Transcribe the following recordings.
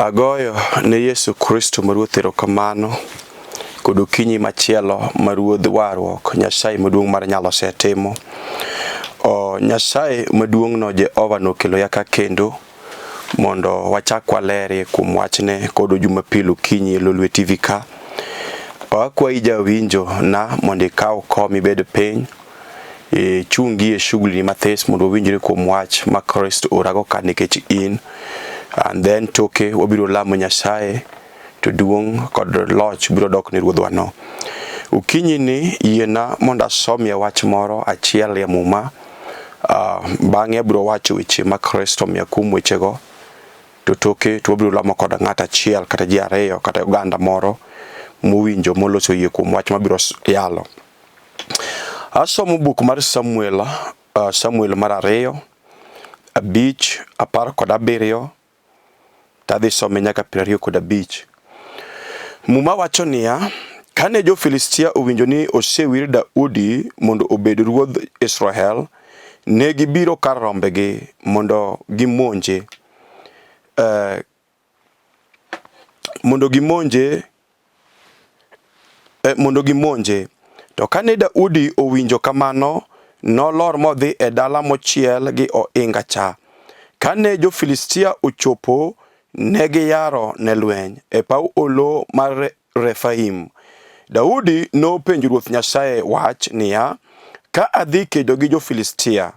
Agoyo ne Yesu Kristo ma Ruoth erokamano kod okinyi machielo ma Ruodh warruok Nyasaye maduong' mar nyalo osetimo. O Nyasaye maduong'no Jehova nokelo yaka kendo mondo wachak walerie kuom wachne kod Jumapil okinyi e Lolwe TV ka. Akwayi jawinjo na mondo ikaw kom ibed piny ichungi e shughuli ni mathis mondo wawinjre kuom wach ma Kristo orago ka nikech in and then toke wabiro lamo Nyasaye to duong' kod loch biro dok ne ruodhwano. Okinyi ni yiena mondo asomie wach moro achiel e Muma. Bang'e abiro wacho weche ma Kristo omiya kuom wechego to toke to wabiro lamo kod ng'at achiel kata ji ariyo kata oganda moro mowinjo moloso yie kuom wach mabiro yalo. Asomo buk mar Samuel, Samuel mar ariyo, 5:17 tadhi some nyaka 25. Muma wacho niya, kane jo-Filistia owinjo ni osewir Daudi mondo obed ruodh Israel, ne gibiro kar rombegi mondo gimonje. Mondo gimonje mondo gimonje. To kane Daudi owinjo kamano, nolor modhi e dala mochiel gi ohinga cha. Kane jo-Filistia ochopo, ne giyaro ne lweny e paw olo mar Refaim. Daudi nopenjo Ruoth Nyasaye wach niya, Ka adhi kedo gi jo-Filistia,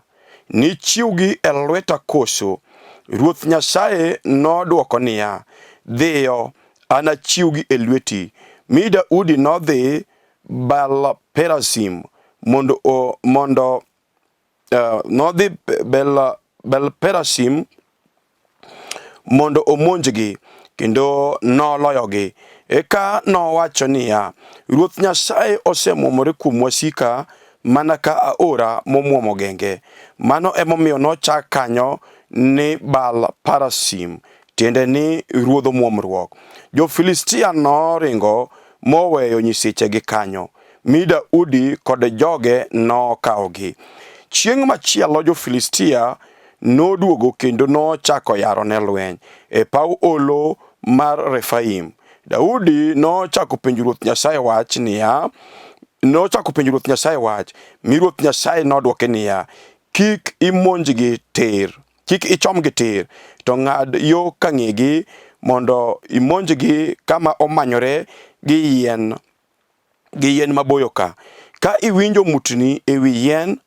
nichiwgi e lweta koso? Ruoth Nyasaye nodwoko niya, Dhiyo, anachiwgi e lweti. Mi Daudi nodhi Baal Perazim mondo mondo nodhi Baal Perazim mondo omonjgi kendo noloyogi. Eka nowacho niya, Ruoth Nyasaye osemwomore kuom wasika mana ka aora momwomo genge. Mano emomiyo nochak kanyo ni Baal Perazim, tiende ni ruodh omwomruok. Jo-Filistia noringo moweyo nyisechegi kanyo, mi Daudi kod joge nokawogi. Chieng' machielo jo-Filistia noduogo kendo nochako yaro ne lweny e paw olo mar Refaim. Daudi nochako penjo Ruoth Nyasaye wach niya, nochako penjo Ruoth Nyasaye wach, mi Ruoth Nyasaye nodwoke niya, kik imonjgi tir, kik ichomgi tir, to ng'ad yo ka ng'egi mondo imonjgi kama omanyore gi yien gi yien maboyo ka. Ka iwinjo mutni e wi yien,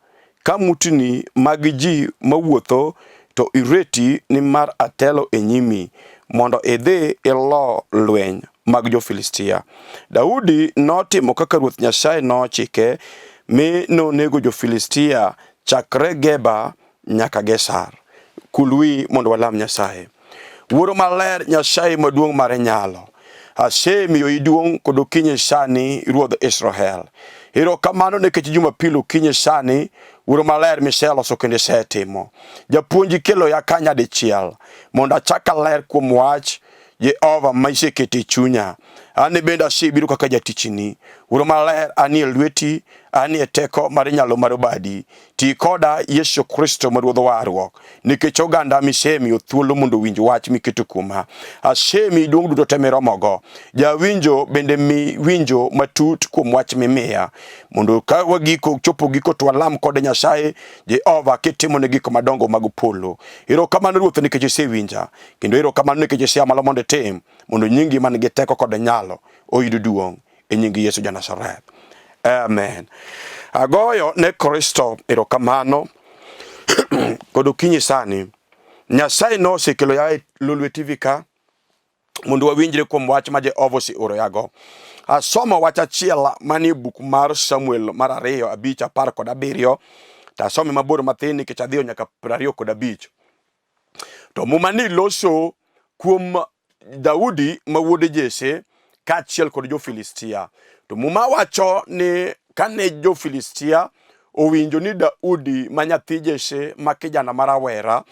ka mutni mag ji mawuotho, to ireti nimar atelo e nyimi mondo idhi ilo lweny mag jo-Filistia. Daudi notimo kaka Ruoth Nyasaye nochike, mi nonego jo-Filistia chakre Geba nyaka Gesar. Kul wi mondo walam Nyasaye. Wuoro maler, Nyasaye maduong' mar nyalo, asemiyo duong' kod okinyi sani, Ruodh Israel. Erokamano nikech Jumapil okinyi sani, Wuoro maler miseloso kendo isetimo. Japuonj ikelo ya ka nyadichiel mondo achak aler kuom wach Jehova ma iseketo e chunya. An bende asebiro kaka jatichni. Wuoro maler, anie lweti, anie teko mar nyalo mar obadi. Ti koda Yesu Kristo ma Ruodh warruok, nikech oganda misemiyo thuolo mondo owinj wach miketo kuoma. Asemiyi duong' duto te miromogo. Jawinjo bende mi winjo matut kuom wach mimiya, mondo ka wagiko chopo giko to walam kod Nyasaye Jehova kitimone gik madongo mag polo. Erokamano Ruoth nikech isewinja, kendo erokamano nikech isea malo mondo itim, mondo nyingi man gi teko kod nyalo oyud duong' e nying Yesu ja Nazareth. Amen. Agoyo ne Kristo erokamano kod okinyi sani. Nyasaye nosekelo ya e Lolwe TV ka mondo wawinjre kuom wach ma Jehova oseoro yago. Asomo wach achiel manie buk mar Samuel mar ariyo 5:17 to asome mabor mathin nikech adhiyo nyaka 25. To Muma ni loso kuom Daudi ma wuod Jesse kaachiel kod jo-Filistia. To Muma wacho ni kane jo-Filistia owinjo ni Daudi ma nyathi Jesse ma kijana ma rawera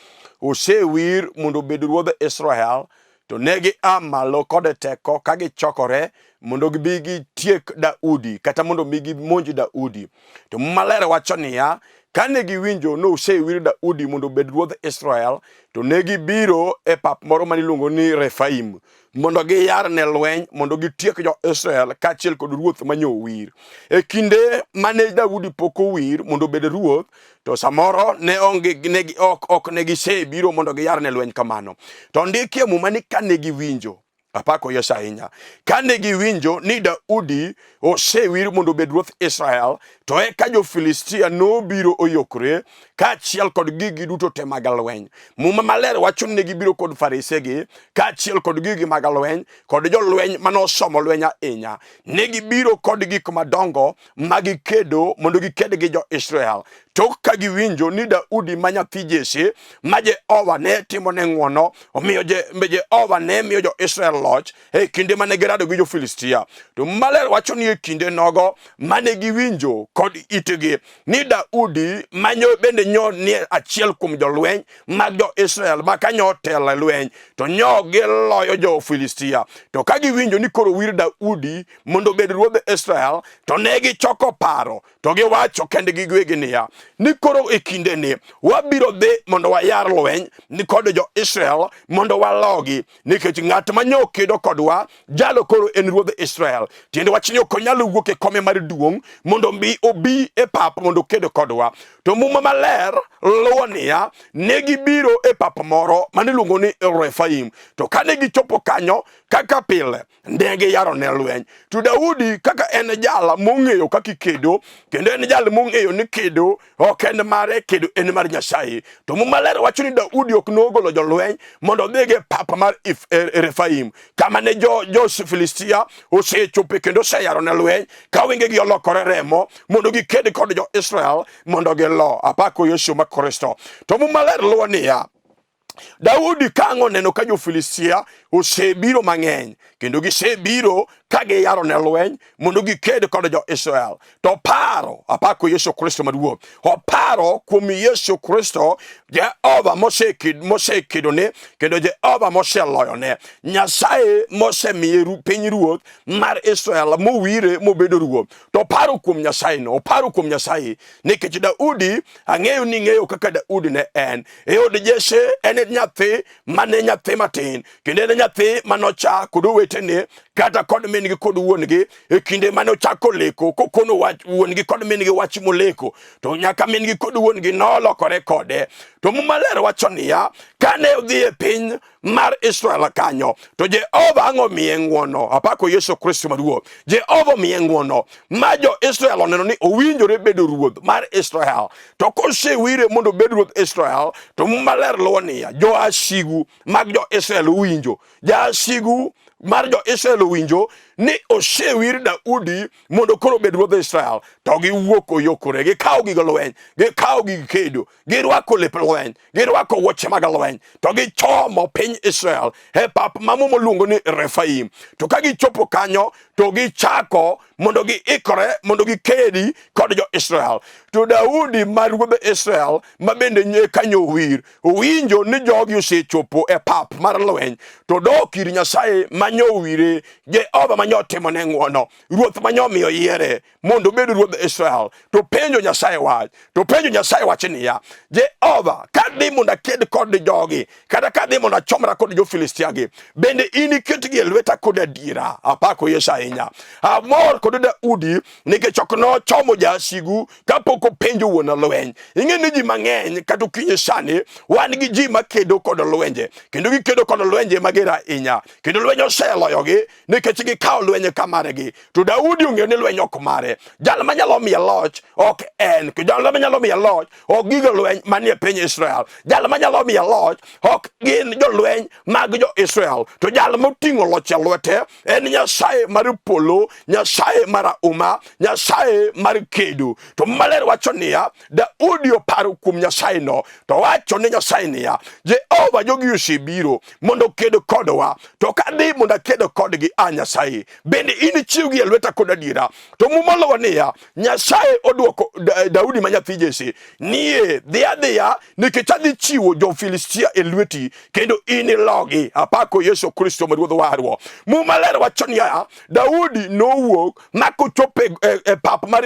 osewir mondo obed ruodh Israel, to ne gia malo kod teko ka gichokore mondo gibi gitiek Daudi kata mondo mi gimonj Daudi. To Muma maler wacho niya, Kane giwinjo ni osewir Daudi mondo obed ruodh Israel, to ne gibiro e pap moro mane iluongo ni Refaim mondo giyar ne lweny mondo gitiek jo-Israel kaachiel kod ruoth manyo owir. E kinde mane Daudi pok owir mondo obed ruoth, to samoro ne onge ne ok ok ne gisebiro mondo giyar ne lweny kamano. To ondikie Muma ni kane giwinjo Apako Yesu ahinya. Kane giwinjo ni Daudi osewir mondo obed ruoth Israel, to eka jo-Filistia nobiro oyokre kaachiel kod gigi duto te mag lweny. Muma maler wacho ni ne gibiro kod faresegi kaachiel kod gigi mag lweny kod jolweny mane osomo lweny ahinya. Ne gibiro kod gik madongo ma gikedo mondo giked gi jo-Israel. Tok ka giwinjo ni Daudi ma nyathi Jesse ma Jehova ne timone ng'wono, omiyo Jehova ne miyo jo-Israel loch e kinde mane girado gi jo-Filistia. To maler wacho ni e kinde nogo mane giwinjo kod itgi ni Daudi manyo bende nyo ni achiel kuom jolweny mag jo-Israel ma kanyo otelo e lweny, to nyo giloyo jo-Filistia. To ka giwinjo ni koro wir Daudi mondo obed ruodh Israel, to ne gichoko paro to giwacho kendgi giwegi niya, ni koro e kindeni wabiro dhi mondo wayar lweny ni kod jo-Israel mondo walogi, nikech ng'at ma nyo kedo kodwa jalo koro en ruodh Israel. Tiende wach ni ok onyal wuok e kome mar duong' mondo mi obi e pap mondo oked kodwa. To Muma Maler luwo niya, ne gibiro e pap moro mane iluongo ni Refaim. To kane gichopo kanyo, kaka pile, ne giyaro ne lweny. To Daudi kaka en jal mong'eyo kaka ikedo, kendo en jal mong'eyo ni kedo ok en mare, kedo en mar Nyasaye. To Muma Maler wacho ni Daudi ok nogolo jolweny mondo odhigo e pap mar Refaim, kama ne jo Filistia osechope kendo oseyaro ne lweny, ka wengegi olokore remo mondo giked kod jo-Israel mondo gilo. Apako Yesu ma Kristo. To Muma Maler luwo niya, Daudi ka ang' oneno ka jo-Filistia osebiro mang'eny kendo gisebiro ka giyaro ne lweny mondo giked kod jo-Israel, to oparo, apako Yesu Kristo maduong', oparo kuom Yesu Kristo, Jehova mosekedone kendo Jehova moseloyone, Nyasaye mosemiye piny ruoth mar Israel mowire mobedo ruoth. To oparo kuom Nyasaye no, oparo kuom Nyasaye nikech Daudi, ang'eyo ni ng'eyo kaka Daudi ne en e od Jesse, en nyathi mane nyathi matin kendo en nyathi manocha kod owetene kata kod min-gi kod wuon-gi e kinde mane ochako leko kokono wach wuon-gi kod min-gi wach moleko, to nyaka min-gi kod wuon-gi nolokore kode. To Muma Maler wacho niya, kane odhi e piny mar Israel kanyo, to Jehova ang' omiye ng'wono. Apako Yesu Kristo maduong'. Jehova omiye ng'wono ma jo-Israel oneno ni owinjore bedo ruoth mar Israel. To kosewire mondo obed ruoth Israel, to Muma Maler luwo niya, joasigu mag jo-Israel owinjo. Jasigu mar jo-Israel owinjo ni osewir Daudi mondo koro obed ruodh Israel, to giwuok oyokore, gikawo gig lweny, gikawo gig kedo, girwako lep lweny, girwako wuoche mag lweny, to gichomo piny Israel e pap ma Muma luongo ni Refaim. To ka gichopo kanyo, to gichako mondo giikore mondo gikedi kod jo-Israel. To Daudi ma ruodh Israel ma bende nye kanyo owir, owinjo ni jogi osechopo e pap mar lweny, to dok ir Nyasaye manyo owire, Jehova manyo timone ng'wono, ruoth manyo miyo yiere mondo obed ruodh Israel. To penjo Nyasaye wach, to penjo Nyasaye wach niya, Jehova, kadhi mondo aked kod jogi, kata kadhi mondo achomra kod jo-Filistia gi, bende in iketgi e lweta kod adiera? Apako Yesu ahinya. Amor kod Daudi nikech ok nochomo jasigu kapok openjo wuon lweny. Ing'e ni ji mang'eny kata okinyi sani wan gi ji makedo kod lwenje, kendo gikedo kod lwenje mager ahinya, kendo lweny oseloyogi nikech gikawo lweny ka margi. To Daudi ong'eyo ni lweny ok mare. Jal manyalo miye loch ok en, to jal manyalo miye loch ok gigo lweny manie piny Israel. Jal manyalo miye loch ok gin jolweny mag jo-Israel, to jal moting'o loch e lwete en Nyasaye mar polo, Nyasaye mar auma, Nyasaye mar kedo. To maler wacho niya, Daudi oparo kuom Nyasaye no, to wacho ne Nyasaye niya, Jehova, jogi osebiro mondo oked kodwa, to kadhi mondo aked kodgi, a Nyasaye, alogi? Bende inichiwgi e lweta kod adiera? To Muma luwo niya, Nyasaye odwoko Daudi ma nyathi Jesse nie dhi adhiya nikech adhi chiwo jo-Filistia e lweti kendo inilogi. Apako Yesu Kristo ma Ruodh warruok. Muma ler wacho niya, Daudi nowuok ma kochopo e pap mar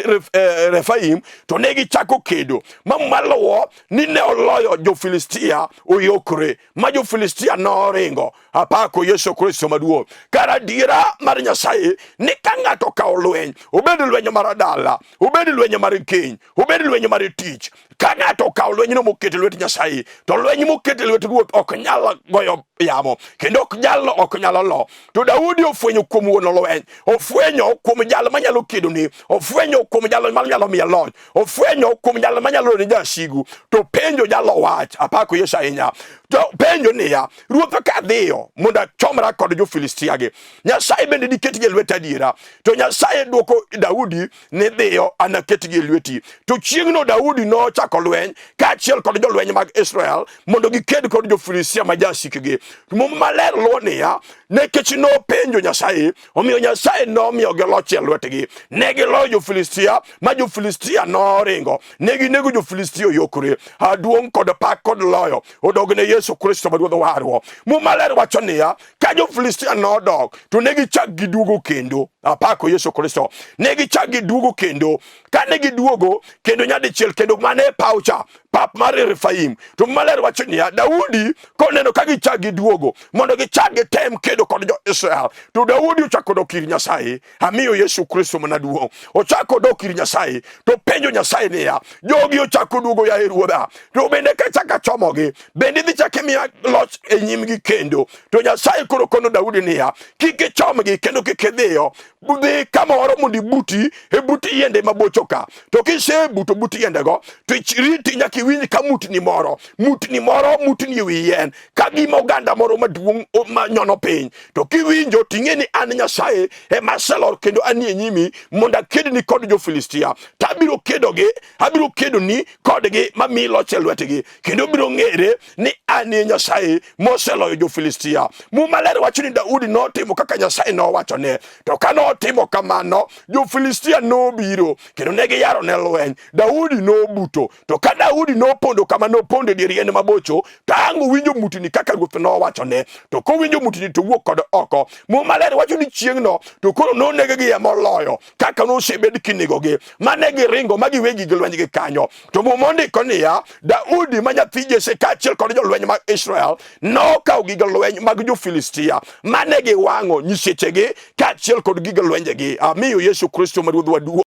Refaim to ne gichako kedo ma Muma luwo ni ne oloyo jo-Filistia oyokre ma jo-Filistia noringo. Apako Yesu Kristo maduong'. Kar adiera mar Nyasaye ni ka ng'ato okawo lweny, obed lweny mar dala, obed lweny mar keny, obed lweny mar tich, ka ng'ato okawo lwenyno moketo e lwet Nyasaye, to lweny moketo e lwet Ruoth ok nyal goyo yamo, kendo ok jalno ok nyal lo. To Daudi ofwenyo kuom wuon lweny, ofwenyo kuom jal manyalo kedone, ofwenyo kuom jal manyalo miye loch, ofwenyo kuom jal manyalo ni jasigu, to penjo jalo wach. Apako Yesu ahinya. To penjo niya, Ruoth ka adhiyo mondo achomra kod jo-Filistia gi, Nyasaye bende diketgi e lweta adiera? To Nyasaye dwoko Daudi ni dhiyo, anaketgi e lweti. To chieng'no Daudi nochako lweny kaachiel kod jolweny mag Israel mondo giked kod jo-Filistia ma jasikgi. Muma maler luwo niya, nikech nopenjo Nyasaye, omiyo Nyasaye nomiyogi loch e lwetgi. Ne giloyo jo-Filistia ma jo-Filistia noringo. Ne ginego jo-Filistia oyokore. Duong' kod pak kod loyo odog ne Yesu Kristo ma Ruodh warruok. Muma ler wacho niya, ka jo-Filistia nodok to ne gichak giduogo kendo. Apako Yesu Kristo. Ne gichak giduogo kendo. Ka ne giduogo kendo nyadichiel kendo mane e paw cha, pap mar Refaim. To Muma ler wacho niya, Daudi koneno ka gichak giduogo mondo gichak gitem kedo kod jo-Israel, to Daudi ochako dok ir Nyasaye. Amiyo Yesu Kristo mana duong'. Ochako dok ir Nyasaye to penjo Nyasaye niya, jogi ochako duogo yaye Ruodha, to bende kachako achomogi, bende idhi chak imiya loch e nyimgi kendo? To Nyasaye koro kono Daudi niya, kik ichomgi kendo kik idhiyo, dhi kamoro mondo ibuti e but yiende mabocho ka. To kisebuto but yiendego, to riti nyaka iwinj ka mutni moro, mutni moro mutni e wi yien, ka gima oganda moro maduong' ma nyono piny. To kiwinjo to ing'e ni an Nyasaye ema aselor kendo anie nyimi mondo akedni kod jo-Filistia. To abiro kedogi, abiro kedoni kodgi mamiyi loch e lwetgi, kendo biro ng'ere ni an e Nyasaye moseloyo jo-Filistia. Muma ler wacho ni Daudi notimo kaka Nyasaye nowachone. To ka notimo kamano, jo-Filistia nobiro kendo ne giyaro ne lweny. Daudi nobuto. To ka Daudi nopondo kama nopondo e dier yien mabocho, to ang' owinjo mutni kaka ruoth nowachone. To kowinjo mutni to wuok kod oko. Muma ler wacho ni chieng'no to koro noneg-gi e moloyo kaka nosebed kinegogi, mane giringo ma giwe gige lwenygi kanyo. To Muma ondiko niya, Daudi ma nyathi Jesse kaachiel kod jolweny mag Israel nokawo gige lweny mag jo-Filistia mane giwang'o nyisechegi kaachiel kod gige lwenjegi. Amiyo Yesu Kristo ma Ruodhwa duong'.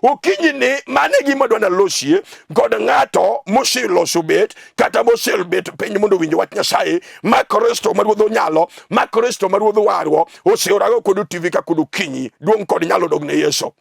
Okinyi ni mano e gima dwa nalosie kod ng'ato moseloso bet kata mosebet piny mondo owinj wach Nyasaye ma Kristo ma Ruodh onyalo, ma Kristo ma Ruodh warruok oseorago kod TV ka kod okinyi. Duong' kod nyalo dog ne Yesu.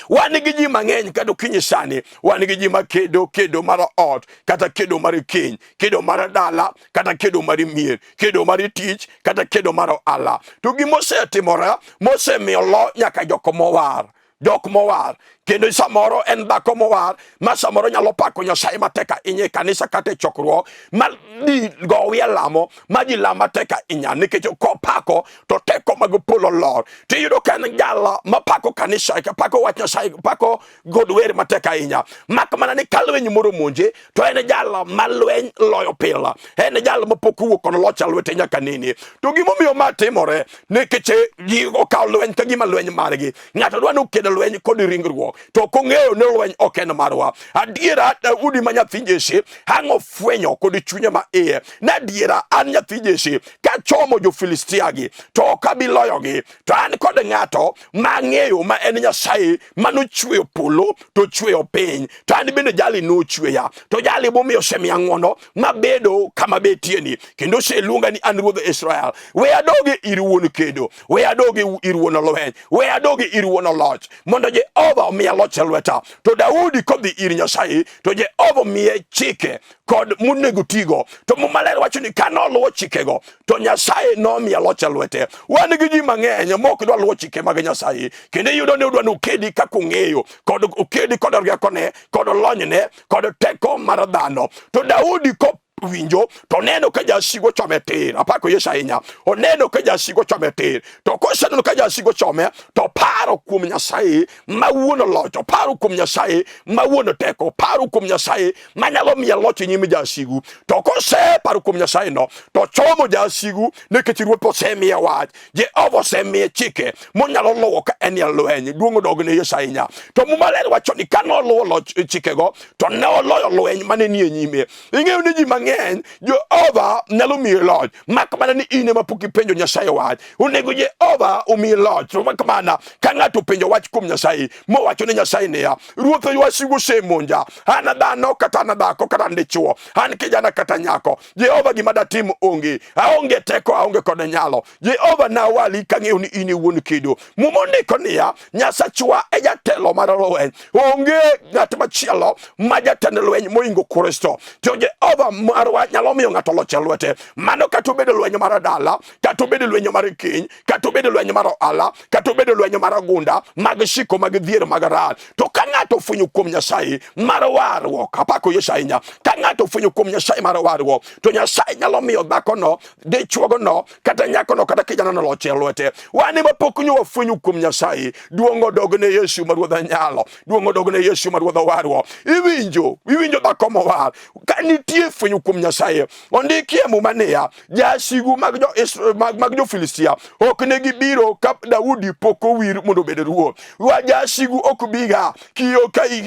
Wan gi ji mang'eny kata okinyi sani, wan gi ji makedo kedo mar ot kata kedo mar keny, kedo mar dala kata kedo mar mier, kedo mar tich kata kedo mar ohala. To gima osetimore mosemiyo lo nyaka jok mowar, jok mowar kendo samoro en dhako mowar ma samoro nyalo pako Nyasaye matek ahinya e kanisa kata e chokruok ma di gowi e lamo ma ji lam matek ahinya nikech kopako to teko mag polo lor. To iyudo ka en jal mapako kanisa, pako wach Nyasaye, pako god wer matek ahinya, mak mana ni ka lweny moro monje to en jal ma lweny loyo pile, en jal ma pok owuok kod loch e lwete nyaka nene. To gimomiyo ma timore nikech ji okawo lweny ka gima lweny margi. Ng'ato dwa ni oked lweny kod ringruok to ok ong'eyo ni lweny ok en marwa. Adiera Daudi ma nyathi Jesse ang' ofwenyo kod chunye ma iye ni adiera an nyathi Jesse kachomo jo-Filistia gi to ok abi loyogi, to an kod ng'ato ma ang'eyo ma en Nyasaye manochweyo polo to ochweyo piny, to an bende jali nochweya, to jali momiyo osemiya ng'wono mabedo kama betieni, kendo oseluonga ni an ruodh Israel. We adogi ir wuon kedo, we adogi ir wuon lweny, we adogi ir wuon loch, mondo Jehova omiya loch e lweta. To Daudi kodhi ir Nyasaye, to Jehova omiye chike kod monego tigo. To Muma ler wacho ni ka noluwo chikego, to Nyasaye nomiyo loch e lwete. Wan gi ji mang'eny mok dwa luwo chike mag Nyasaye, kendo iyudo ni odwa ni okedi kaka ong'eyo, kod okedi kod riekone, kod lonyne, kod teko mar dhano. To Daudi ko Winjo to oneno ka jasigu ochome tir. Apako Yesu ahinya. Oneno ka jasigu ochome tir. To koseneno ka jasigu ochome, to paro kuom Nyasaye ma wuon loch, oparo kuom Nyasaye ma wuon teko, oparo kuom Nyasaye manyalo miye loch e nyim jasigu. To koseparo kuom Nyasaye no, to chomo jasigu nikech Ruoth osemiye wach. Jehova osemiye chike monyalo luwo ka en e lweny. Duong' odog ne Yesu ahinya. To Muma ler wacho ni ka noluwo loch chikego, to ne oloyo lweny mane nie nyime. Ing'eyo ni ji mang'eny Jehova nyalo miyi loch, mak mana ni in ema pok ipenjo Nyasaye wach. Onego Jehova omiyi loch, to mak mana ka ng'ato openjo wach kuom Nyasaye mowacho ne Nyasaye niya, Ruoth wasigu osemonja, an dhano kata an dhako kata an dichwo, an kijana kata nyako, Jehova gima datim onge, aonge teko, aonge kod nyalo. Jehova nawali kang'eyo ni in e wuon kedo. Muma ondiko niya, Nyasachwa e jatelo mar lweny, onge ng'at machielo ma jatend lweny moingo Kristo. To Jehova marwa nyalo miyo ng'ato loch e lwete. Mano kata obedo lweny mar dala, kata obedo lweny mar keny, kata obedo lweny mar ohala, kata obedo lweny mar ogunda, mag shiko, mag dhier, mag rach. To ka ng'ato ofwenyo kuom Nyasaye mar warruok, apako Yesu ahinya. Ka ng'ato ofwenyo kuom Nyasaye mar warruok, to Nyasaye nyalo miyo dhakono, dichuogono, kata nyakono, kata kijanano loch e lwete. Wan ema pok nyo wafwenyo kuom Nyasaye. Duong' odog ne Yesu ma Ruodh anyalo. Duong' odog ne Yesu ma Ruodh owarruok. Iwinjo, iwinjo dhako mowar. Ka nitie fwenyo kuom Nyasaye, ondikie Muma niya, jasigu mag jo Isra- mag jo-Filistia ok ne gibiro ka Daudi pok owir mondo obed ruoth. Wa jasigu ok biga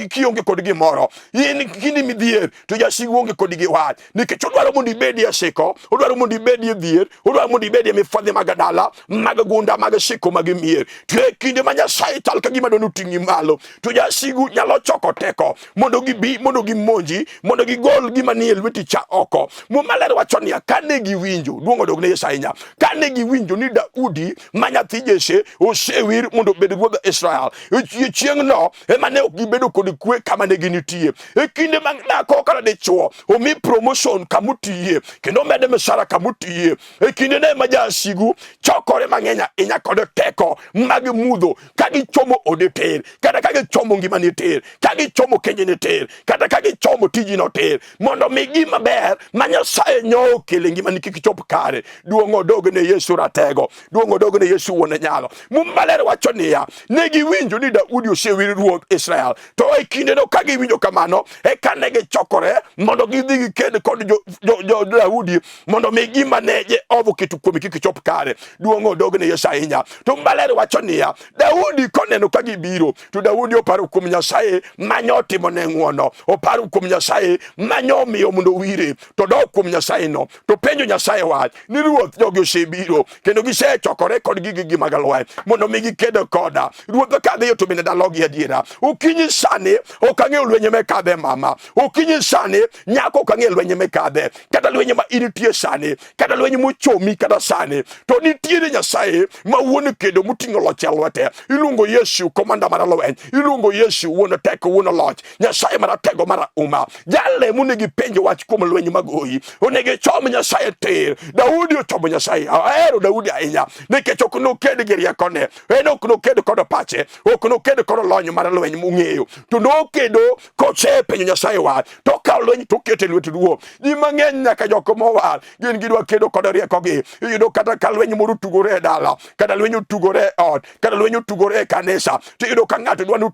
kionge kod gimoro. In kinde midhier to jasigu onge kodi gi wach nikech odwaro mondo ibedie e siko, odwaro mondo ibedie dhier, odwaro mondo ibedie mifwadhi mag dala, mag gunda, mag siko, mag mier. To e kinde ma Nyasaye chal ka gima dwani oting'i malo, to jasigu nyalo choko teko mondo gibi, mondo gimonji, mondo gigol gima nie lweti cha oko. Muma ler wacho niya, kane giwinjo, duong' odog ne Yesu ahinya, kane giwinjo ni Daudi ma nyathi Jesse osewir mondo obed ruodh Israel, e chieng'no ema ne ok gibedo kod kwe kama ne ginitie. E kinde ma dhako kata dichwo omi promotion kamotiye kendo omede misara kamotiye, e kinde ne ma jasigu chokore mang'eny ahinya kod teko mag mudho ka gichomo ode tir, kata ka gichomo ngimani tir, ka gichomo kenjeni tir, kata ka gichomo tijino tir, mondo mi gima ber ma Nyasaye nyo okelo e ngimani kik chop kare. Duong' odog ne Yesu ratego, duong' odog ne Yesu wuon nyalo. Muma maler wacho niya, ne giwinjo ni Daudi osewir ruodh Israel, to e kindeno ka giwinjo kamano, eka ne gichokore mondo gidhi giked kod jo, jo, jo Daudi mondo mi gima ne Jehova oketo kuome kik chop kare. Duong' odog ne Yesu ahinya. To maler wacho niya, Daudi koneno ka gibiro, to Daudi oparo kuom Nyasaye manyo otimo ne ng'wono, oparo kuom Nyasaye manyo omiyo mondo owire, to dok kuom Nyasaye no, to penjo Nyasaye wach ni Ruoth, jogi osebiro kendo gisechokore kod gigegi mag lweny mondo mi giked koda. Ruoth, kadhiyo to bende dalogi adiera. Okinyi sani ok ang'eyo lwenye mekadhe mama. Okinyi sani nyako ok ang'eyo lwenye mekadhe, kata lwenye ma intie sani, kata lweny mochomi kata sani, to nitiere Nyasaye ma wuon kedo moting'o loch e lwete. Iluongo Yesu komanda mar lweny, iluongo Yesu wuon teko, wuon loch, Nyasaye maratego marahuma. Jale monego ipenj wach kuom lweny magoyi, onego ichom Nyasaye tir. Daudi ochomo Nyasaye. Ahero Daudi ahinya nikech ok noked gi riekone, en ok noked kod pache, ok noked kod lony mar lweny mong'eyo, to nokedo kosepenjo Nyasaye wach, to okawo lweny to oketo e lwet ruoth. Ji mang'eny nyaka jok mowar gin gidwa kedo kod riekogi. Iyudo kata ka lweny moro otugore e dala, kata lweny otugore e ot, kata lweny otugore e kanisa, to iyudo ka ng'ato dwa ni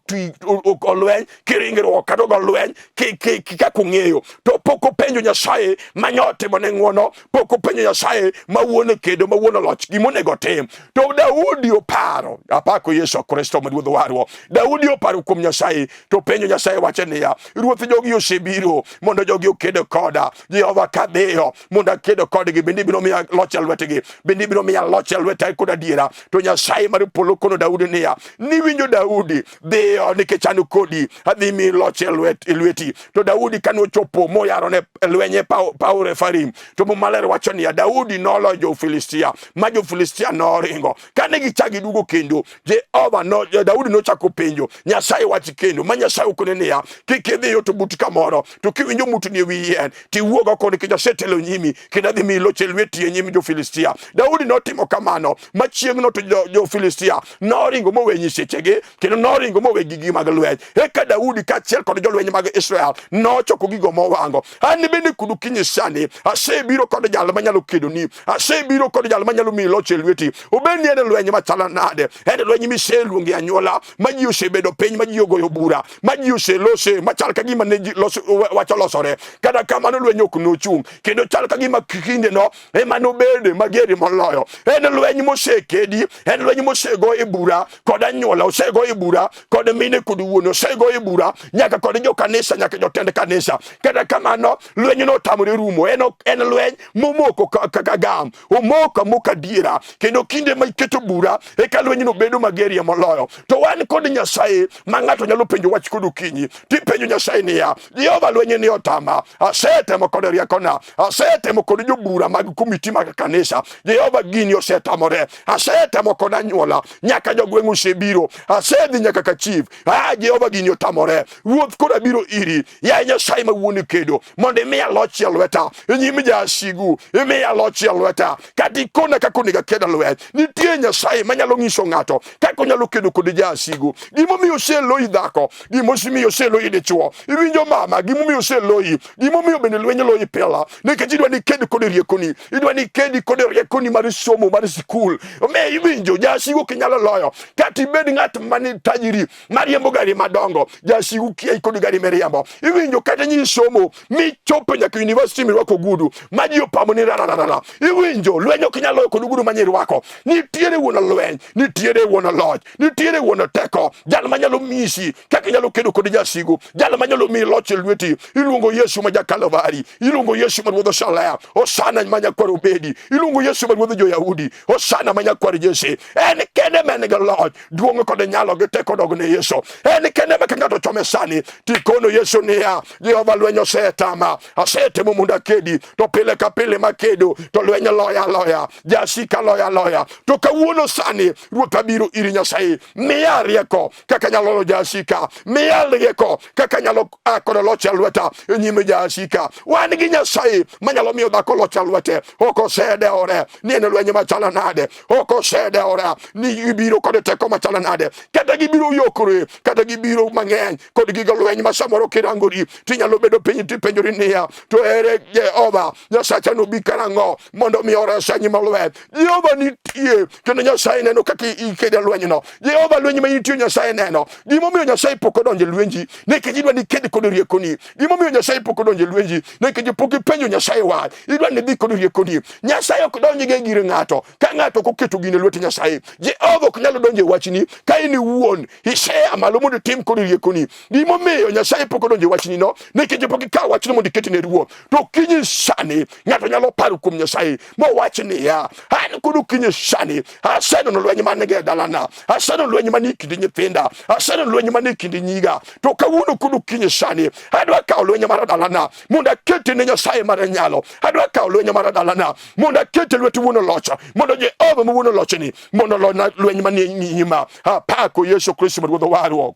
ogo lweny kiringruok kata ogo lweny kaka ong'eyo, to pok openjo Nyasaye ma nyotimone ng'wono, pok openjo Nyasaye ma wuon kedo, ma wuon loch gima onego otim. To Daudi oparo, apako Yesu Kristo ma Ruodh warruok. Daudi oparo kuom Nyasaye to penjo Nyasaye wache niya, Ruoth, jogi osebiro mondo jogi oked koda. Jehova, kadhiyo mondo aked kodgi, bende ibiro miya loch e lwetgi, bende ibiro miya loch e lweta kod adiera. To Nyasaye mar polo kono Daudi niya, niwinjo Daudi, dhiyo nikech an kodi, adhi miyi loch e lweti. To Daudi kane ochopo moyaro ne lweny e paw Refaim, to Muma Maler wacho niya, Daudi noloyo jo-Filistia, ma jo-Filistia noringo. Kane gichak giduogo kendo, Jehova no, Daudi nochako penjo Nyasaye wach kendo, ma Nyasaye okone niya, kik idhiyo to but kamoro, to kiwinjo mutni e wi yien, tiwuog oko nikech asetelo nyimi, kendo adhi miyi loch e lweti e nyim jo-Filistia. Daudi notimo kamano, ma chieng'no to jo-Filistia noringo mowe nyisechegi, kendo noringo mowe gigi mag lweny. Eka Daudi kaachiel kod jolweny mag Israel nochoko gigo mowango. An bende Bende kod okinyi sani asebiro kod jal manyalo kedoni, asebiro kod jal manyalo miyi loch e lweti. Obed ni en lweny machalo nade, en lweny miseluongo e anyuola ma ji osebedo piny ma ji ogoyo bura ma ji oselose machal ka gima ne ji wach olosore. Kata kamano lweny ok nochung' kendo chal ka gima kindeno ema nobede mager moloyo. En lweny mosekedi, en lweny mosego e bura kod anyuola, osego e bura kod mine kod wuone, osego e bura nyaka kod jokanisa, nyaka jotend kanisa. Kata kamano lwenyno otamore rumo. En lweny momoko kaka gam, omoko amoka adiera, kendo kinde ma iketo bura eka lwenyno bedo magerie moloyo. To wan kod Nyasaye ma ng'ato nyalo penjo wach kod okinyi, tipenjo Nyasaye niya, Jehova lweny ni otama, asetemo kod riekona, asetemo kod jobura mag komiti mag kanisa, Jehova gini osetamore, asetemo kod anyuola, nyaka jogweng' osebiro, asedhi nyaka ka chief, ah Jehova gini otamore, ruoth koro abiro iri, yaye Nyasaye ma wuon kedo, mondo imiya loch e lweta e nyim jasigu, imiya loch e lweta, kata ikona kaka onego aked lweny. Nitie Nyasaye manyalo nyiso ng'ato kaka onyalo kedo kod jasigu. Gimomiyo oseloyi dhako, gimomiyo oseloyi dichwo, iwinjo mama, gimomiyo oseloyi, gimomiyo bende lweny loyi pela, nikech idwa ni iked kod riekoni, idwa ni ikedi kod riekoni mar somo mar sikul. Omiyo iwinjo jasigu ok inyalo loyo, kata ibed ng'at mani tajiri mariembo gari madongo, jasigu kiai kod gari miriembo. Iwinjo kata nyi somo michopo nyaka university mirwako ogudu ma ji opamo ni rararara. Iwinjo lweny ok inyal loyo kod ogudu ma nyirwako. Nitiere wuon lweny, nitiere wuon loch, nitiere wuon teko, jal manyalo misi kaka inyalo kedo kod jasigu, jal manyalo miyi loch e lweti. Iluongo Yesu ma ja-Kalvari, iluongo Yesu ma ruodh Osalaya, Hosana ma nyakwar Obedi, iluongo Yesu ma ruodh jo-Yahudi, Hosana ma nyakwar Jesse. En kende ma en gi loch, duong' kod nyalo gi teko dog ne Yesu. En kende ma ka ng'ato chome sani, tikono Yesu niya, Jehova lweny osetama, asetemo mondo akedi, to pile ka pile makedo, to lweny loya loya, jasika loya loya. To kawuono sani, Ruoth abiro iri Nyasaye, miya rieko kaka anyalo loyo jasika, miya rieko kaka anyalo a kod loch e lweta e nyim jasika. Wan gi Nyasaye manyalo miyo dhako loch e lwete, ok osedewore ni en lweny machalo nade, ok osedewore ni gibiro kod teko machalo nade, kata gibiro yokore, kata gibiro mang'eny kod gigo lweny ma samoro kirangori tinyalo bedo piny tipenjori niya, to ere Jehova Nyasacha nobi karang'o mondo mi oresa nyima lweny? Jehova nitie kendo Nyasaye neno kaka ikedo e lwenyno. Jehova lweny ma intie Nyasaye neno. Gimomiyo Nyasaye pok odonjo e lwenji nikech idwa ni iked kod riekoni. Gimomiyo Nyasaye pok odonjo e lwenji nikech pok ipenjo Nyasaye wach. Idwa ni idhi kod riekoni. Nyasaye ok donj e gir ng'ato ka ng'ato ok oketo gino e lwet Nyasaye. Jehova ok nyal donjo e wachni ka in iwuon isea malo mondo itim kod riekoni. Gimomiyo Nyasaye pok odonjo e wachni no nikech pok ikawo wachno mondo iket ne ruoth. To okinyi sani ng'ato nyalo paro kuom Nyasaye mowach niya, an kod okinyi sani aseneno lweny man e dalana, aseneno lweny man e kind nyithinda, aseneno lweny man e kind nyiga. To kawuono kod okinyi sani adwa kawo lweny mar dalana mondo akete ne Nyasaye mar nyalo. Adwa kawo lweny mar dalana mondo akete lwet wuon loch, mondo Jehova ma wuon lochni mondo olona lweny manie nyima. Apako Yesu Kristo ma Ruodh warruok.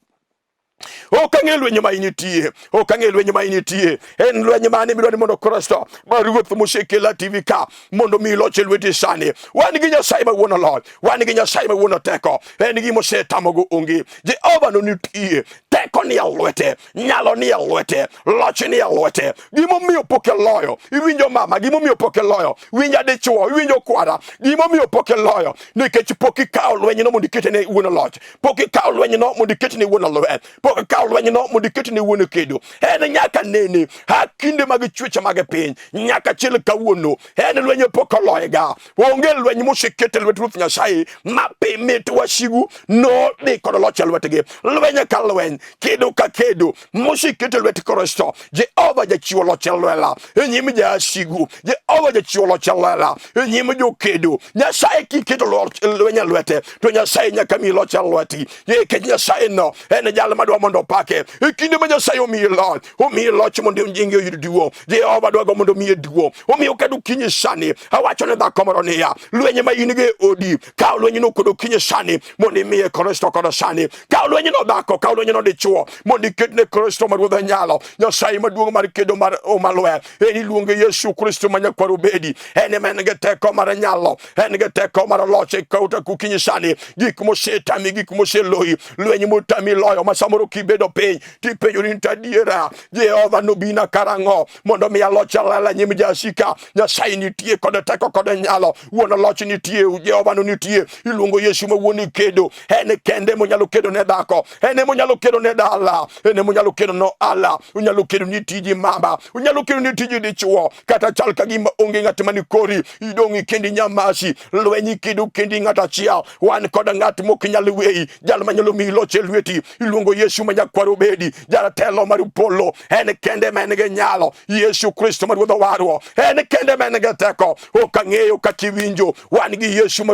Ok ang'eyo lweny ma initie, ok ang'eyo lweny ma initie. En lweny mane midwa ni mondo Kristo ma Ruoth mosekela TV ka mondo mi loch e lweti sani. Wan gi Nyasaye ma wuon loch, wan gi Nyasaye ma wuon teko, en gima osetamogo onge. Jehova no nitie, teko ni e lwete, nyalo ni e lwete, loch ni e lwete. Gimomiyo pok iloyo, iwinjo mama, gimomiyo pok iloyo, winja dichuo, iwinjo kwara, gimomiyo pok iloyo, nikech pok ikawo lwenyno mondo ikete ne wuon loch. Pok ikawo lwenyno mondo iket ne wuon lweny. Pok ikawo lwenyno mondo iket ne wuon kedo. En nyaka nene ha kinde mag chweche mag piny nyaka chil kawuono. En lweny pok oloyega. Onge lweny moseket e lwet Ruoth Nyasaye ma mit wasigu nodhi kod loch e lwetgi. Lweny ka lweny, kedo ka kedo moseket e lwet Kristo. Jehova jachiwo loch e lwela e nyim jasigu. Jehova jachiwo loch e lela e nyim jokedo. Nyasaye kiketo lweny e lwete to Nyasaye nyaka mi loch e lweti. Nikech Nyasaye no en jal madwa mondo opake. E kinde ma Nyasaye omiyi loch, omiyi loch mondo nyinge oyud duong'. Jehova dwago mondo omiye duong'. Omiyo kata okinyi sani awacho ne dhako moro niya, lweny ma in go e odi, kaw lwenyno kod okinyi sani mondo imiye Kristo kod sani. Kaw lwenyno dhako, kaw lwenyno dichwo mondo iket ne Kristo ma Ruodh nyalo. Nyasaye maduong' mar kedo mar omalwe en iluonge Yesu Kristo ma nyakwar Obedi. En ema en gi teko mar nyalo, en gi teko mar loch e kota kukinyi sani. Gik mosetami, gik moseloyi, lweny motami loyo ma samoro kibedo piny tipenjori ni to adiera Jehova nobina karang'o? karang'o mondo mi aloch alala nyim jasika. Nyasaye nitie kod teko kod nyalo, wuon loch nitie, Jehova no nitie. Iluongo Yesu ma wuon kedo, en kende monyalo kedo ne dhako, en monyalo kedo ne dala, en monyalo kedo no ala, onyalo kedo ni tiji mama, onyalo kedo ni tiji dichuo, kata chal ka gima onge ng'at mani kori, idong' kendi nyamasi, lweny kedo kendi ng'at achiel. Wan kod ng'at mok nyal weyi, jal manyalo miyi loch e lweti. Iluongo Yesu ma nyakwar Obedi, jaratelo mar polo, en kende ma en gi nyalo. Yesu Kristo ma Ruodh owarwa, en kende ma en gi teko. Ok ang'eyo kaka iwinjo, wan gi Yesu ma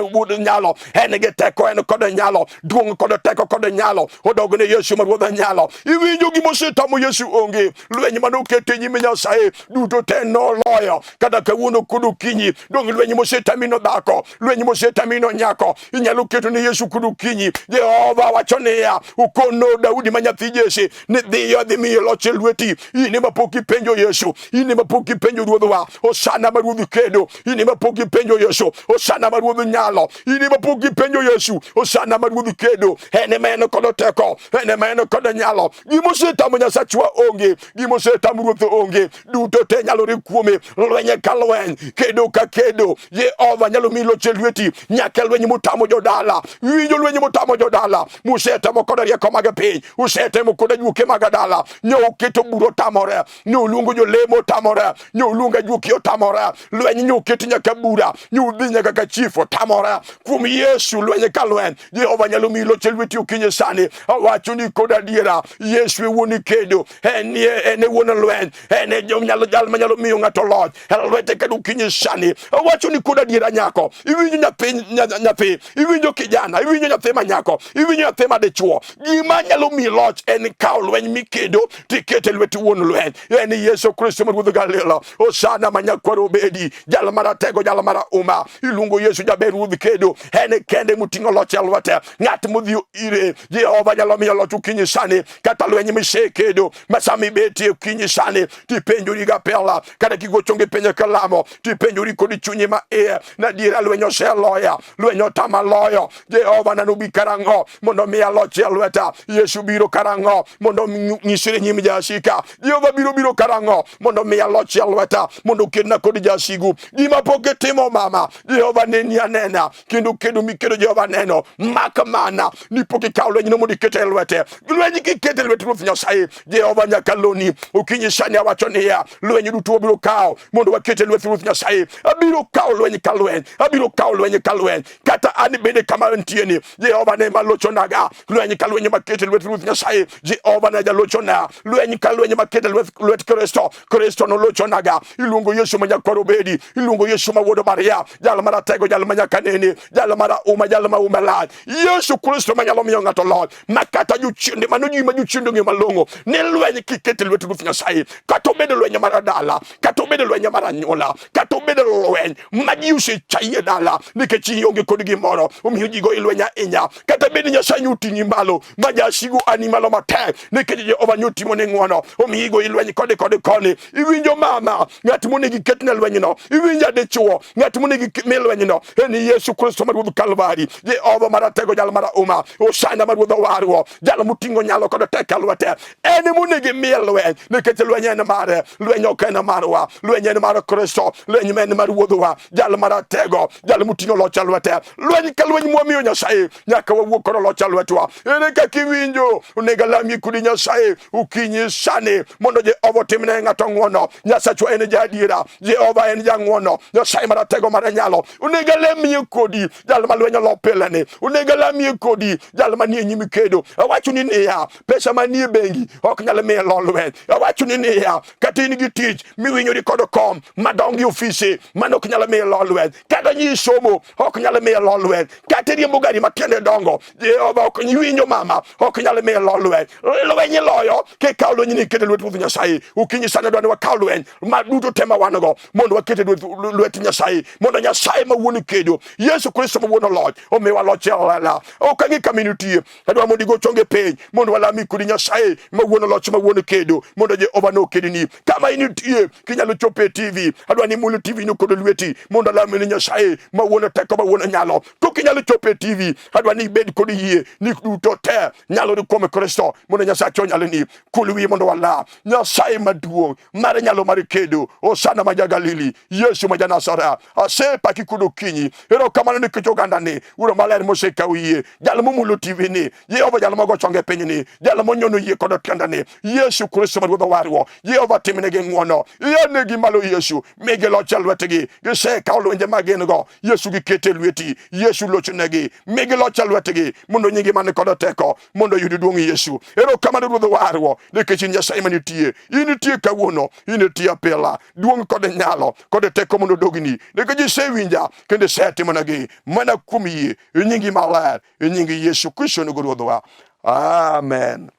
wuod nyalo, en gi teko, en kod nyalo, duong' kod teko kod nyalo odog ne Yesu ma Ruodh nyalo. Iwinjo gima osetamo Yesu onge, lweny mane oketo e nyim Nyasaye duto te noloyo. Kata kawuono kod okinyi, dong' lweny mosetamino dhako, lweny mosetamino nyako, inyalo keto ne Yesu kod okinyi. Jehova wacho niya, ukono Daudi ma nyathi Jesse ni dhiyo adhi miyo loch e lweti. In ema pok ipenjo Yesu, in ema pok ipenjo Ruodhwa, Hosana ma Ruodh kedo, in ema pok ipenjo Yesu, Hosana ma Ruodh nyalo, in ema pok ipenjo Yesu, Hosana ma Ruodh kedo. En ema en kod teko, en ema en kod nyalo. Gima osetamo Nyasachwa onge, gima osetamo Ruoth onge, duto te nyalore kuome. Lweny ka lweny, kedo ka kedo, Jehova nyalo miyi loch e lweti nyaka lweny motamo jodala. Winjo lweny motamo jodala, musetemo kod rieko mag piny, usetemo kod ajuoke mag dala, nyo uketo bura otamore, nyo uluongo jolemo otamore, nyo uluongo ajuoke otamore, lweny nyo uket nyaka bura, nyo udhi nyaka ka chief otamore. Kuom Yesu lweny ka lweny, Jehova nyalo miyi loch e lweti okinyi sani. Awacho ni kod adiera, Yesu e wuon kedo, en e wuon lweny, en e nyalo jal manyalo miyo ng'ato loch e lwete kendo okinyi sani. Awacho ni kod adiera nyako, iwinjo nyathi, nyathi, iwinjo kijana, iwinjo nyathi ma nyako, iwinjo nyathi ma dichuo. Gima nyalo miyi loch en kawo lweny mikedo tikete lwet wuon lweny, en Yesu Kristo ma Ruodh Galila. Hosana ma nyakwar Obedi, jal maratego, jal marahuma. Iluongo Yesu jaber ruodh kedo, en kende moting'o loch e lwete. Ng'at modhi ire, Jehova nyalo miyo loch okinyi sani, kata lweny misekedo ma sama ibetie okinyi sani tipenjori gapela, kata kigo chongi piny kalamo tipenjori kod chunyi ma iye, nadiera lweny oseloya, lweny otama loyo. Jehova nanobi karang'o mondo miya loch e lweta? Yesu biro karang'o mondo nyisre nyim jasika? Jehova biro biro karang'o mondo miya loch e lweta mondo okedna kod jasigu? Gima pok itimo mama, Jehova neni anena, kendo kedo mikedo Jehova neno, mak mana ni pok ikawo lwenyno mondo ikete e lwete. Lweny kikete e lwet Ruoth Nyasaye, Jehova nyaka loni. Okinyi sani awacho niya, lweny duto wabiro kawo mondo waket e lwet Ruoth Nyasaye. Abiro kawo lweny ka lweny, abiro kawo lweny ka lweny, kata an bende kama antie ni Jehova ne malochonaga. Lweny ka lweny makete lwet Ruoth Nyasaye, Jehova ne jalochona. Lweny ka lweny makete lwet lwet Kristo, Kristo nolochonaga. Iluongo Yesu ma nyakwar Obedi, iluongo Yesu ma wuod Maria, jal maratego, jal ma nyaka nene, jal marahuma, jal ma ume lach. Yesu Kristo manyalo miyo ng'ato loch, ma kata jochiende, mano ji ma jochiende ong'eyo malong'o ni lweny kikete lwet Ruoth Nyasaye, kata obedo lweny mar dala, kata obedo lweny mar anyuola, kata obedo lweny ma ji osechayi e dala nikech ionge kod gimoro, omiyo ji goyi lweny ahinya. Kata bed ni Nyasaye nyoting'i malo ma jasigu ani malo matek nikech Jehova nyotimo ne ng'wono, omiyo igoyi lweny koni kod koni. Iwinjo mama, ng'at monego iketne lwenyno, iwinjo adichuo, ng'at monego mi lwenyno en Yesu Kristo ma Ruodh Kalvari, Jehova maratego, jal marahuma, Hosana ma Ruodh owarruok, jal moting'o nyalo kod teko e lwete. En monego imiye lweny nikech lweny en mare, lweny ok en marwa, lweny en mar Kristo, lweny en mar Ruodhwa, jal maratego, jal moting'o loch e lwete. Lweny ka lweny mwamiyo Nyasaye nyaka wawuog kod loch e lwetwa. Ere kaka iwinjo? Onego alamie kodi Nyasaye okinyi sani mondo Jehova otimne ng'ato ng'wono. Nyasachwa en jaadiera, Jehova en jang'wono, Nyasaye maratego mar nyalo. Onego alamie kodi jal ma lweny olo pile ni. Onego alamie kodi jal manie nyim kedo. Awachoni niya, pesa manie bengi ok nyal miyo ilo lweny. Awachoni niya, kata in gi tich miwinyori kod kom madongo e ofisi, mano ok nyal miyo ilo lweny. Kata nyi somo ok nyal miyo ilo lweny. Kata riembo gari matiende dongo, Jehova ok winjo mama, ok nyal miyo ilo lweny. Lweny iloyo kikawo lweny ni ikete lwet Ruoth Nyasaye. Okinyi sani adwa ni wakaw lweny ma duto te ma wan go mondo waket e lwet Nyasaye, mondo Nyasaye ma wuon kedo, Yesu Kristo ma wuon loch, omiwa loch e lela. Ok ang'e kama intie, adwa mondo igo chonge piny mondo walami kodi Nyasaye ma wuon loch, ma wuon kedo, mondo Jehova nokedni. Kama intie, kinyalo chopo e TV, adwa ni imul TV no kod lweti mondo alami ni Nyasaye ma wuon teko, ma wuon nyalo. To kinyalo chopo e TV, adwa ni ibed kod yie ni duto te nyalore kuom Kristo, mondo Nyasaye onyalni. Kul wiyi mondo wala Nyasaye. Nyasaye maduong' mar nyalo mar kedo, Hosana ma ja-Galili, Yesu ma ja-Nazareth, asepaki kod okinyi. Erokamano nikech ogandani, Wuoro Maler mosekawo yie, jal momulo TV ni, Jehova jal mogo chonge piny ni, jal monyono yie kod otiendani, Yesu Kristo ma Ruodh owarruok, Jehova timnegi ng'wono, ianegi malo Yesu, migi loch e lwetgi, gisekawo lwenje ma gin go, Yesu gikete e lweti, Yesu lochnegi, migi loch e lwetgi, mondo nyingi man kod teko, mondo oyud duong' Yesu. Erokamano Ruodh warruok, nikech in Nyasaye manitie, in nitie kawuono, in nitie apila, duong' kod nyalo kod teko mondo odogni, nikech isewinja kendo isetimonegi mana kuom yie e nyingi maler, e nying Yesu Kristo onego Ruodhwa. Amen.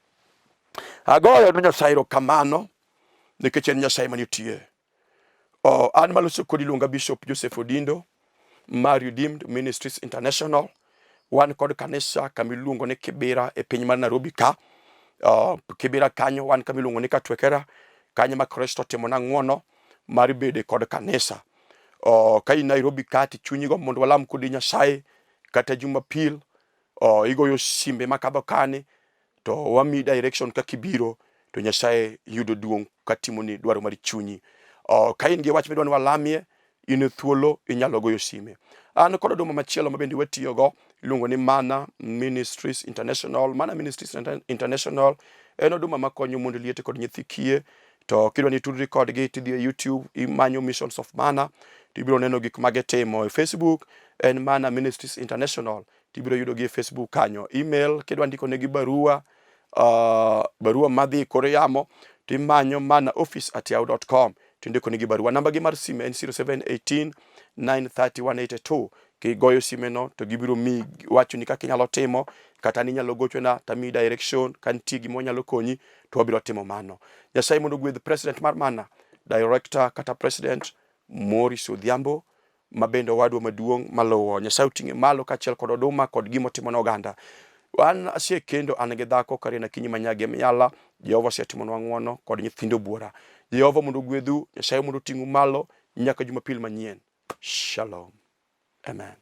Agoyo ne Nyasaye erokamano nikech en Nyasaye manitie. Oh, an maloso kodi iluonga Bishop Joseph Odindo mar Redeemed Ministries International. Wan kod kanisa kama iluongo ni Kibera e piny mar Nairobi ka. Kibera kanyo wan kama iluongo ni Katwekera, kanyo ma Kristo otimona ng'wono mar bede kod kanisa. Ka in Nairobi ka to chunyi gombo mondo walam kodi Nyasaye kata Jumapil, igoyo simbe makadho kani to wamiyi direction kaka ibiro to Nyasaye yudo duong' katimoni dwaro mar chunyi. Ka in gi wach midwa ni walamie, in e thuolo inyalo goyo sime. An kod oduma machielo ma bende watiyogo iluongo ni Mana Ministries International. Mana Ministries International en oduma makonyo mond liete kod nyithi kiye to kidwa ni itudri kodgi tidhi e YouTube imanyo Missions of Mana tibiro neno gik ma gitimo. E Facebook en Mana Ministries International tibiro yudogi e Facebook kanyo. Email kidwa ndiko negi barua barua madhi e kor yamo timanyo mana office@yahoo.com tindiko negi barua. Namba gi mar sime en 0718 930 182. Kigoyo sime no to gibiro mi wachoni kaka inyalo timo kata ni inyalo gochona tamiyi direction ka nitie gima wanyalo konyi to wabiro timo mano. Nyasaye mondo ogwedh president mar mana director kata president Morris Odhiambo ma bende owadwa maduong' maluwo. Nyasaye oting'e malo kaachiel kod oduma kod gima otimo ne oganda. An asekendo an gi dhako Karen Akinyi Manyagi Miala. Jehova osetimonwa ng'wono kod nyithindo buora. Jehova mondo ogwedhu, Nyasaye mondo oting'u malo nyaka Jumapil manyien. Shalom. Amen.